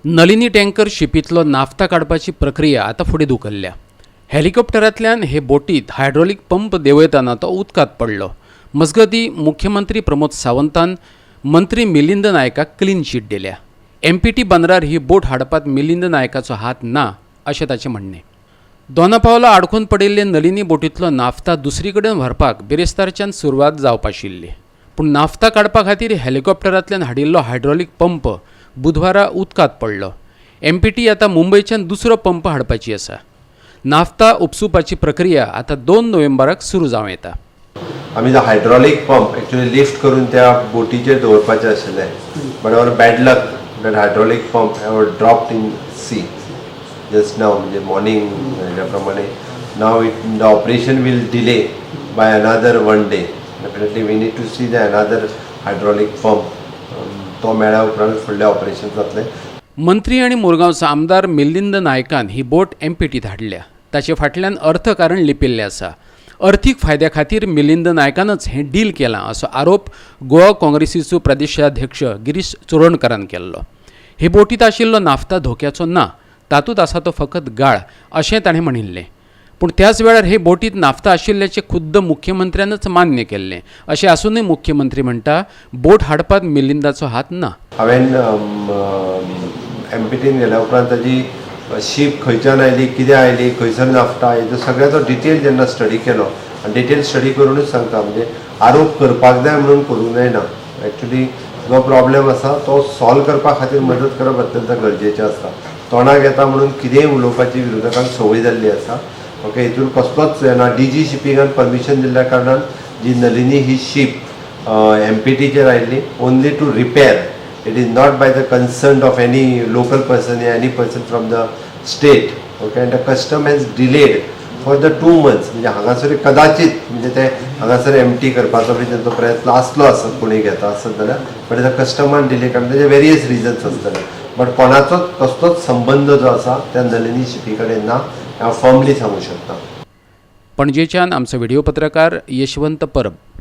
Nalini tanker शिपींतलो naphtha काडपाची प्रक्रिया आतां फुडें धुकल्ल्या. हेलिकॉप्टरांतल्यान हे बोटीत हायड्रोलीक पंप देंवयतना तो उदकांत पडलो. मजगतीं, मुख्यमंत्री प्रमोद सावंतान मंत्री मिलिंद नायकाक क्लीन चीट दिल्या. एमपीटी बंदरार ही बोट हाडपात मिलिंद नायकाचो हात ना अशें ताचें म्हणणें. दोनापावला आडखून पडिल्ले नलिनी बोटींतलो नाफ्ता दुसरी कडेन व्हरपाक बिरेस्तारच्यान सुरवात जावपाशिल्ली. पूण नाफ्ता काडपा खातीर हेलिकॉप्टरांतल्यान हाडिल्लो हायड्रोलीक पंप बुधवारा उदकांत पडलो. एमपीटी आतां मुंबयच्यान दुसरो पंप हाडपाची आसा. नाफ्ता उपसुपाची प्रक्रिया आतां 2 नोव्हेंबराक सुरू जावं येता. आमी जो हायड्रॉलीक पंप एक्चुअली लिफ्ट करून त्या बोटीचेर दवरपाचें आशिल्लें, but our bad luck, that hydraulic pump have dropped in sea just now, म्हणजे मॉर्निंग हेज्या प्रमाणे. Now it the operation will delay by another one day. Definitely we need to see the another hydraulic pump. तो मेळ्ळ्या उपरांत फुडलें operation जातलें. मंत्री आनी मुरगांवचो आमदार मिलिंद नायकान ही बोट एमपीटीत हाडल्या. ताचे फाटल्यान अर्थकारण लिपिल्लें आसा. अर्थीक फायद्या खातीर मिलिंद नायकानच हें डील केलां असो आरोप गोवा काँग्रेसीचो प्रदेशाध्यक्ष गिरीश चोडणकारान केल्लो. हे बोटीत आशिल्लो नाफ्ता धोक्याचो ना, तातूंत आसा तो फकत गाळ अशें ताणें म्हणिल्लें. पूण त्याच वेळार हे बोटीत नाफ्ता आशिल्ल्याचें खुद्द मुख्यमंत्र्यानच मान्य केल्लें. अशें आसूनय मुख्यमंत्री म्हणटा, बोट हाडपात मिलिंदाचो हात ना. हांवें एमपीटीन गेल्या उपरांत ताजी शीप खंयच्यान आयली, कितें आयली, खंयसर नाफ्ता, हेजो सगळ्याचो डिटेल जेन्ना स्टडी केलो आनी डिटेल स्टडी करुनूच सांगता, म्हणजे आरोप करपाक जाय म्हणून करूंक जायना. एक्चुली जो प्रॉब्लेम आसा तो सॉल्व करपा खातीर मदत करप अत्यंत गरजेचें आसता. तोंडाक येता म्हणून कितेंय उलोवपाची विरोधकांक संवय जाल्ली आसा. ओके, हितून कसलोच येना. डीजी शिपिंगान परमिशन दिल्ल्या कारणान जी नलिनी ही शीप एमपीटीचेर आयिल्ली only to repair. It is not by the concern of any local person, any person from the state, okay? And the custom has delayed for the 2 months. म्हणजे हांगासर कदाचित म्हणजे ते हांगासर एमटी करपाचो बी तेंचो प्रयत्न आसलो आसत, कोणी घेता आसत जाल्यार, बट the कस्टमान डिले कारण तेजे वेरियस रिजन्स आसतले. बट कोणाचोच कसलोच संबंद जो आसा त्या नलिनी शिपी कडेन ना, हांव फर्मली सांगू शकता. पणजेच्यान आमचो व्हिडिओ पत्रकार यशवंत परब.